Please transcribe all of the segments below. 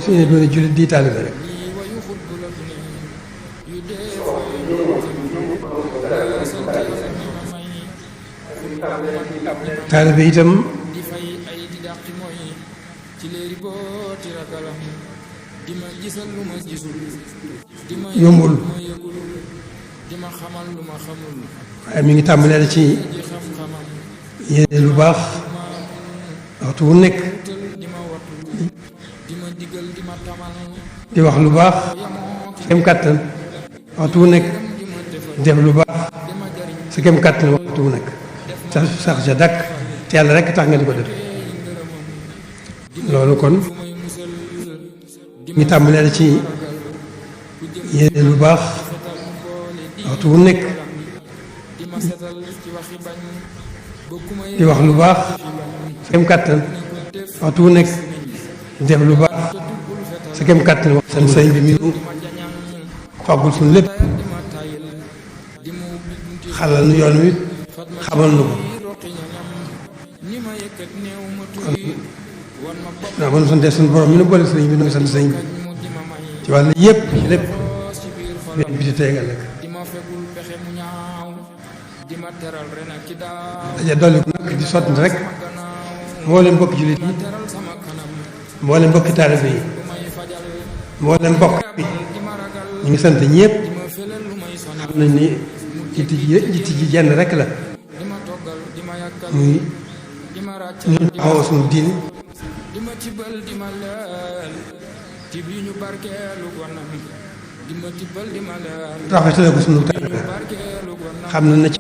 su ñu doon jullit di taalibe rek. taalibe itam yombul waaye mi ngi tàmbalee ci yéene lu baax waxtu wu nekk di wax lu baax sa kem kàttan waxtu wu nekk def lu baax sa kem kàttan waxtu wu nekk sax ca dàkk te yàlla rekk tax nga di ko def loolu kon mi tàmbalee ci yéene lu baax waxtu wu nekk di wax lu baax sa kem kàttan waxtu wu nekk def lu baax sa kem kàttan wax seen sëñ bi mi fàggul suñu lépp xalal nu yoon wi xamal nu ko kon waaw man sante suñu borom mi nu boole sëñ bi nu ngi sant sëñ bi ci wàll yëpp ci lépp benn bi ci tey nga nekk daja dolli ko nag di sotti rek mboolem mbokki jullit yi mboolem mbokki taalibe yi mboolem mbokk bi ñu ngi sant ñëpp xam nañ ni jitti ji jenn rek la muy ñu taxawoo suñu diine rafetale ko suñu taalibe xam na ci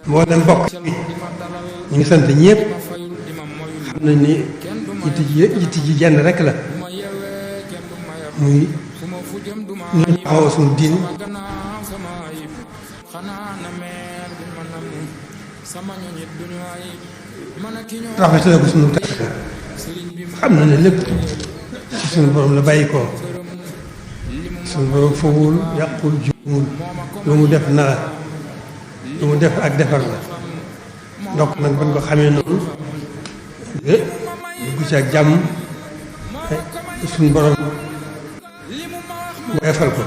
mboolem mbokk bi ñu ngi sant ñëpp xam nañ ni jitti ji jenn rek la muy ñu taxawoo suñu diine rafetale ko suñu taalibe xam na ne lépp ci suñu borom la bàyyi ko suñu borom fowul yàqul juumul lu mu def na la lu mu def ak defar la donc nag ban ko xamee noonu dugg ci ak jàmm suñu borom woyofal ko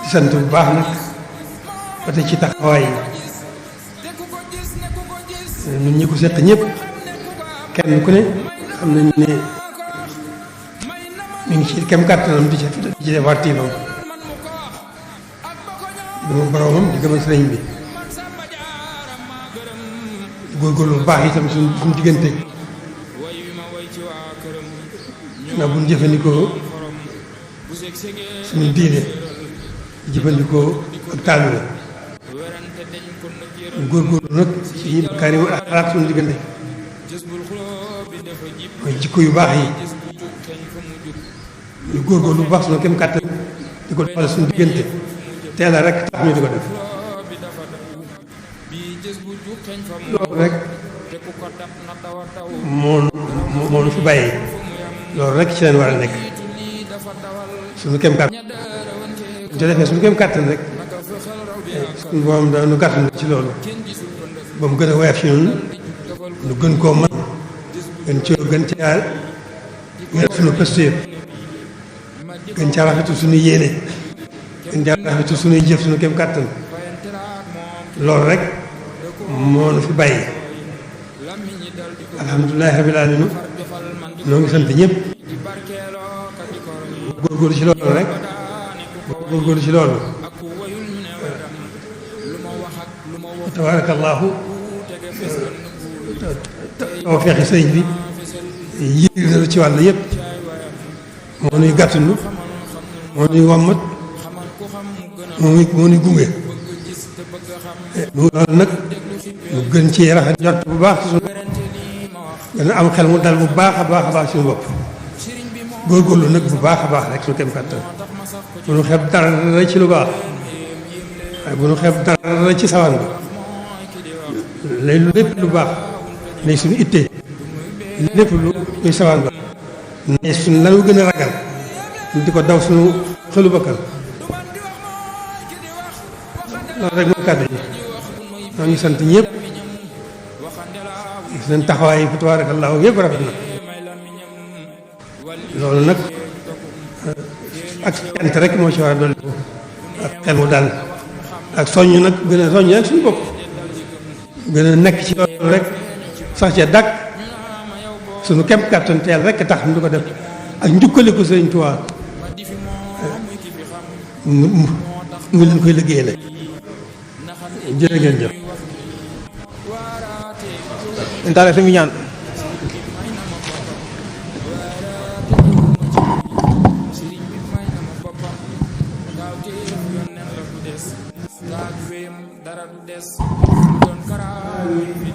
di sant bu baax nag ba tey ci taxawaay yi ñun ñi ko seq ñëpp kenn ku ne xam nañ ne mi ngi ci kem kàttanam di ci def wartiinam dama boromam di gëmal sëriñ bi góorgóorlu bu baax itam suñu diggante ndax bu ñu jëfandikoo suñu diine di jëfandikoo ak taalibe ñu góorgóorlu nag ci makaarimul axlaaq suñu diggante mooy jikko yu baax yi ñu góorgóorlu bu baax suñu kem kàttan di ko doxale suñu diggante te Yàlla rek tax ñu di ko def loolu rek moo nu fi bàyyi loolu rek ci leen war a nekk suñu kem kàttan bu ñu defee suñu kem kàttan rek suñu borom dañu gàttal ci loolu ba mu gën a woyof ci ñun ñu gën koo mën gën caa wér suñu posture gën caa rafetu suñu yéene gën caa rafetu suñuy jëf suñu kem kàttan loolu rek moo nu fi bàyyi alhamdulilahi rabil alamin noo ngi sant ñëpp góorgóorlu ci loolu rek góorgóorlu ci loolu tabarakallahu taw feexi sëriñ bi yiir na ci wàll yëpp moo nuy gàttanu moo nuy wàmmat moo nuy gunge loolu nag mu gën ci rafet njort bu baax ci suñu gën a am xel mu dal bu baax a baax a baax suñu bopp góorgóorlu nag bu baax a baax rek suñu kem kàttan bu nu xeeb dara ci lu baax waaye bu nu xeeb dara ci sawaan bi lay lu lépp lu baax lay suñu ittee lépp lu luy sawaan ba ne suñu lanu gën a ragal ñu di ko daw suñu xelu bakkan loolu rek mooy kàddu yi ñoo ngi sant ñëpp gis nañ taxawaay yi fa tabaarakallaahu yëpp rafet na loolu nag ak cant rek moo ci war a dolli ak xel mu dal ak soññ nag gën a soññ rek suñu bopp gën a nekk ci loolu rek sax ca dàkk suñu kem kàttan teel rek tax ñu di ko def ak njukkaliku Sëriñ Tuubaa mu leen koy liggéey la jërë ngeen jëf intaale suñu ñaan dara du des doon karaam